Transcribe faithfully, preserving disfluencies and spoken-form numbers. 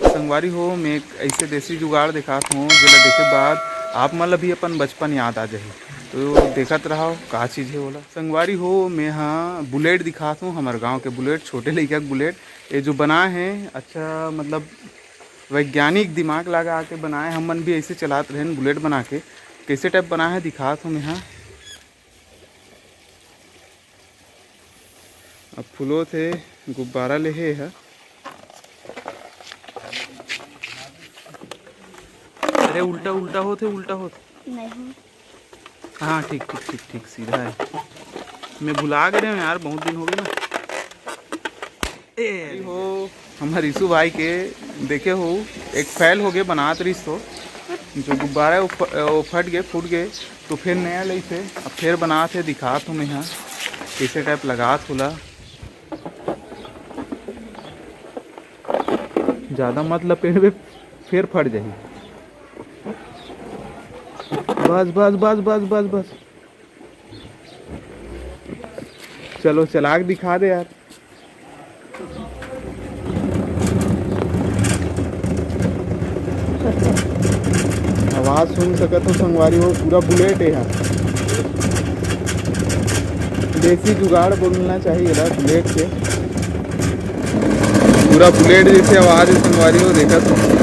संगवारी हो, मैं एक ऐसे देसी जुगाड़ दिखात हूँ, जेला देखे बाद आप मन ला भी अपन बचपन याद आ जाही। तो देखत रहो का चीज़ है बोला। संगवारी हो, मैं हाँ बुलेट दिखात हूँ, हमारे गांव के बुलेट, छोटे लइका के बुलेट। ये जो बनाए हैं, अच्छा, मतलब वैज्ञानिक दिमाग लगा के बनाए। हम मन भी ऐसे चलात रहेन बुलेट बना के। कैसे टाइप बनाए है दिखात हूँ मैं हाँ। अब फुलोत हे, गुब्बारा ले हे ह। अरे उल्टा उल्टा होत हे, उल्टा होत। नहीं। हाँ, ठीक ठीक ठीक ठीक, सीधा है। मैं भुला गए हूँ यार, बहुत दिन हो गए ना। ए हो, हमारे यीशु भाई के देखे हो, एक फैल हो गए बनात रहिस तो, जो गुब्बारा है वो फ-, वो फट गए, फूट गए, तो फिर नया लइसे। अब फिर बनात हे, दिखात हूँ मैं यहाँ कैसे टाइप लगात होला। ज़्यादा मत लपेटबे, फिर फट जाही। बस बस बस बस बस बस। चलो चला के दिखा दे यार। आवाज सुन सकत हो संगवारी हो, पूरा बुलेट है यार। देसी जुगाड़ बोलना चाहिए यार बुलेट के। पूरा बुलेट जैसे आवाज है संगवारी हो, देखा तो।